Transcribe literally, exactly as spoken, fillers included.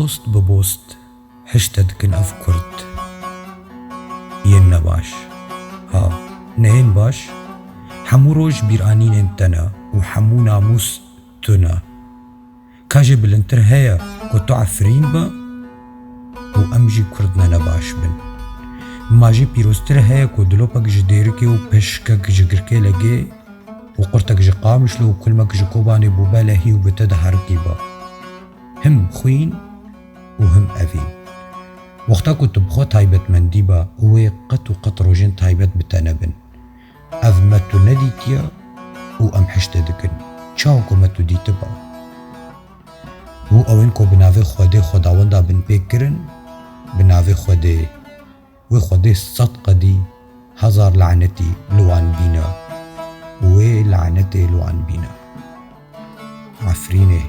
Bost bi bost hişte dikin ev kurd yên nebaş. Ha, neyên baş, hemû roj bîranînên te ne û hemû namûs tu ne. Ka jê bilindtir heye ku tu Efrîn be û em jî kurd ne nebaş bin. Ma jê pîroztir heye ku dilopek ji Dêrikê û pişkek ji Girkêlekê û qurtek ji Qamişlo û kulmek ji Kobanê bûbe lehî û bi te de herikî be. Him xwîn û him evîn. Wexta ku tu bi xwe taybetmendî be, wê qet û qet rojên taybet bi te nebin. Ev me tu nedîtiye û em hişte dikin. Çawa ku me tu dîtiba? Û ewên ku bi navê Xwedê xwedawenda bin pê kirin, bi navê Xwedê, wê Xwedê sed qedî hezar lanetî li wan bîne. Wê lanetê li wan bîne. Efrînê,